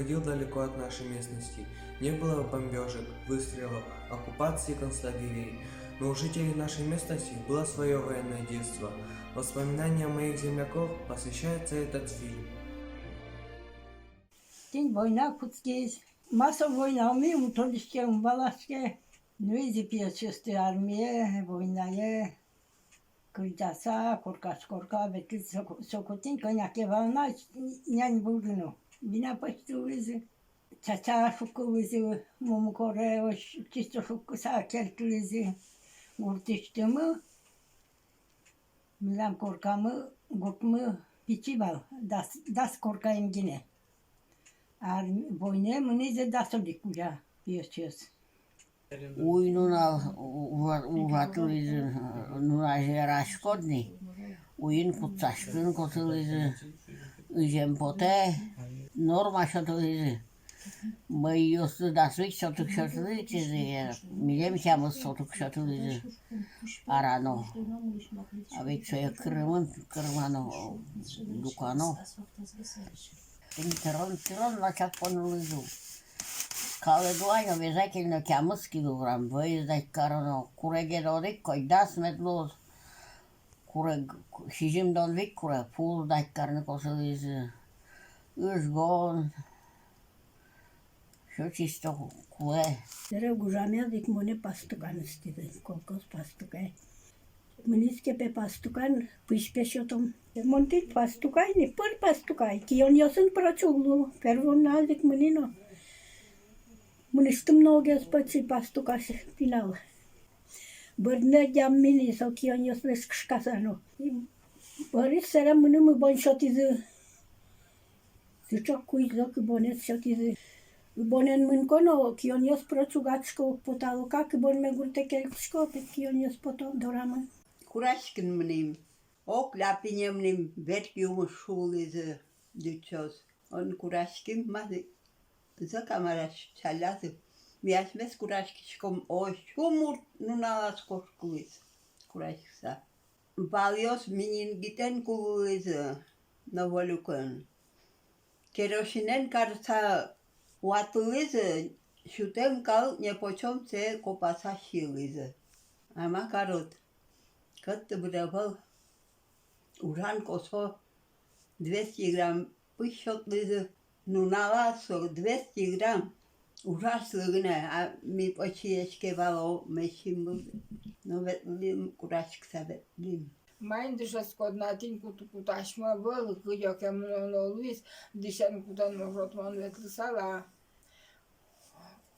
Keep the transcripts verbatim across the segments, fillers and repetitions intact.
Ходил далеко от нашей местности. Не было бомбёжек, выстрелов, оккупации концлагерей. Но у жителей нашей местности было своё военное детство. Воспоминания моих земляков посвящается этот фильм. Тӥни война кутскиз. Ма со война, ми ум тодӥське, ум валаське. Нуизы пиосъёсты армие, войнае. Кырӟаса, коркась корка ветлӥз. Соку, соку тӥни кӧня ке вал на, нянь вылды но. Вина пӧзьтылӥзы, чача шуккылӥзы, мумы коре, озь чисто шуккыса кельтылӥзы. Гуртысьтымы, милям коркамы, гуртмы пичи вал, дас, дас коркаен гинэ. А войнае мынӥзы дас одӥг кузя пиосъёс. Уй нунал у-, у-, ува-, уватылӥзы, нунал вераськод ни, уйин кутсаськыны косылӥзы, ызем потэ, норма сётылӥзы. Мӧйыосты дас вить сотык сётылӥзы, милем тямыс сотык сётылӥзы арано. А ведь сое кырымын, кырмано, люкано. Тӥни тырон, тырон лачак понылӥзы. Калык вань, обязательно тямыс килограмм вӧй сдать кароно. Курегед одӥг, коть дас мед луоз. Курег, сизьымдон вить курег пу сдать карыны косылӥзы. Ыжгон. Всё чисто кулэ. Сэре гужамез ик монэ пастукан ыстӥзы, колхоз пастукай. Мынӥське пе пастукан, пызь пе сётом. Мон тӥни пастукай ни, пыр пастукай. Кионъёсын прочуг лу, первой нуналаз ик мынӥ но. Мынэсьтым но огез пӧтсы пастукась пинал. Бӧрдыны дяммини со кионъёслэсь кышкаса но. Бӧрысь сэре мыным ыбон сётӥзы. Сыӵе куизлок ыбонэз сётӥзы. Ыбонэн мынӥсько но, кионъёс прочуг адско уг потало, как ыбонме гуртэ кельтӥсько, пе, кионъёс пото дорамы. Кураськыны мынӥм. Ог лябине мынӥм, берт юмыш шуылӥзы дычоз. Эн кураськы, ма, зӧк-а, мар-а, чаллязы. Ми асьмеос кураськиськом, озьы мурт нуналаз кошкылӥз кураськыса. Валъёс минингитэн кулылӥзы, новолюкын. Керосинэн карыса ватылӥзы, сютэм калык непочём сое копаса сиылӥзы. А ма карод, кӧт тыбыр ӧвӧл, ужан косо, двести грамм пызь сётылӥзы. Нуналаз со двести грамм ужаслы гинэ, а ми пӧчиеське вал, мечим вылды но ветлӥм, кураськыса ветлӥм. Маин дышетскод на, тӥни кут-, кутасьмы ӧвӧл, кыдёке мыноно луиз, дышен кутон мокротмон ветлысал а.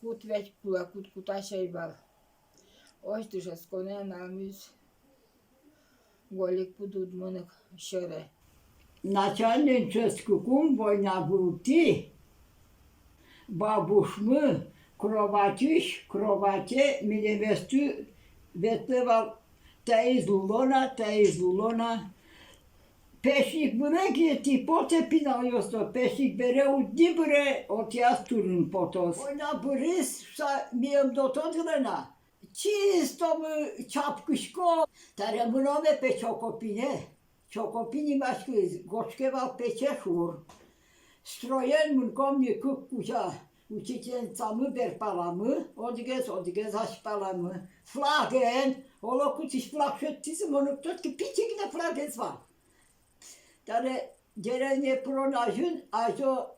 Кут ведь кулэ, кут кутась ӧй вал. Озьы дышетсконэ нуналмиз. Гольык пыд уд мыны сьӧре. Начальной иншевскыкум война вылтӥ бабушмы кроватьысь кровате милеместы ветлэ вал, таиз луло на, таиз луло на. Печник вылэ гинэ тӥ потэ, пиналъёс, но печник бере уд ни быре, отӥяз турын потоз. Война быриз шуса, ми ӧм но тодылэ на. Чистомы чапкиськом. Таре мыноме пе Чокопине. Чокопи нимаськылӥз, гожтӥське вал Печешур. Строен мынӥськом ни кык кузя. Учительницамы берпаламы, одӥгез, одӥгез азьпаламы. Флаген, оло кытысь флаг шедьтӥзы, мон уг тодӥськы, пичи гинэ флагез вал. Таре деревне пырон азьын, азьло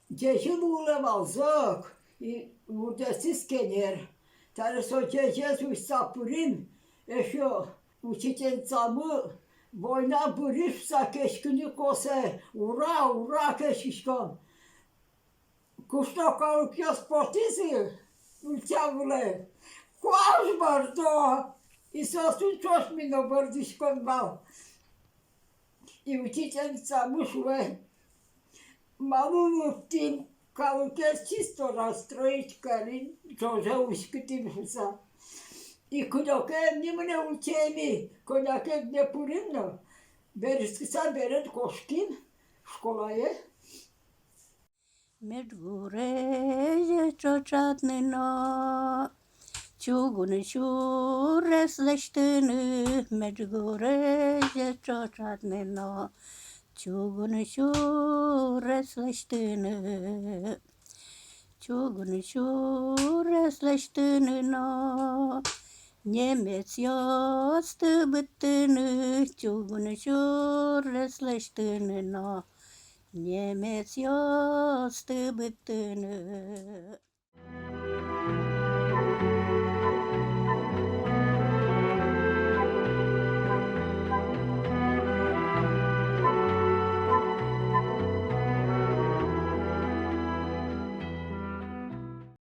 ӟеч луылэ вал зӧк, и вурдэсыз кенер. Таре со ӟечез усьса пырим, эшшо учительницамы война быриз шуса кеськыны косэ, ура, ура кеськиськом. Кышно калыкъёс потӥзы ульча вылэ, куаш бӧрдо, и соосын ӵош ми но бӧрдӥськом вал. И учительницамы шуэ: малы лыктӥм, калыкез чисто расстроить карим, ӵоже уськытӥм шуса. И кыдёке ӧм ни мынэ ульчаямы, кӧня ке гинэ пырим но, берытскыса берен кошким школае. Медгурезе ӵоӵатны но, чугун сюрес лэсьтыны, Медгурезе ӵоӵатны но, Чугун сюрес лэсьтыны, чугун сюрес лэсьтыны но, немецъёсты быдтыны, чугун сюрес лэсьтыны но, немецъёсты быдтыны.